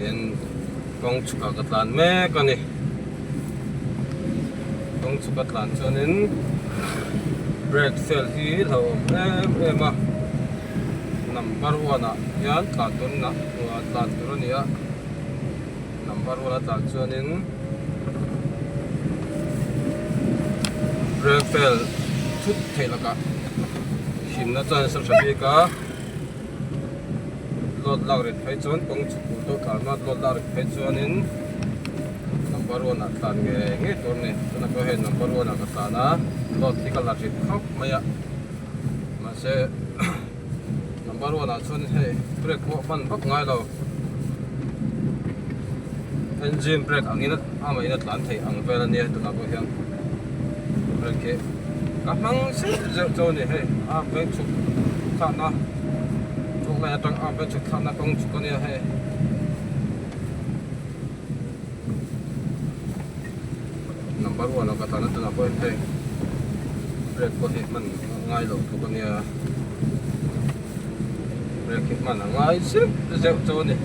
Hian kawng chhukah ka tlan mek a ni. Kawng chhuk a tlan chuanin brake fail hi hlauhawm em em a, number one ah hian tlan tur na tlan tur a ni a, number one a tlan chuanin brake fail thut theih lakah himna chance a tha bik a. Load lak rit phei chuan kawng chhuk tur deuh tlan a, load lak rit phei chuanin number one ah tlan ngei ngei tur a ni. Tunah pawh hei number one ah ka tlan a, load hi ka la rit khawp mai a, mahse number one ah chuan hei brake pawh hman vak ngai lo, engine brake angin amah in a tlan theih ang vel a nia tunah pawh hian brake hi ka hmang zeuh zeuh chu a ni hei a veng chhuk thlakna. Chawk lai atang a veng chhuk thlakna kawng chhuk a nia hei. Number one a ka tlan a tunah pawh hian hei brake pawh hi hman a ngai lo tluk a nia. Brake hi hman a ngai zeuh zeuh chu a ni.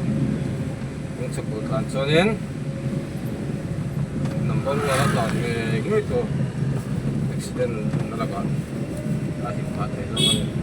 Kawng chhuk tur tlan chuanin number one a tlan ngei ngei tur accident na lakah a him phah thei zawk a ni.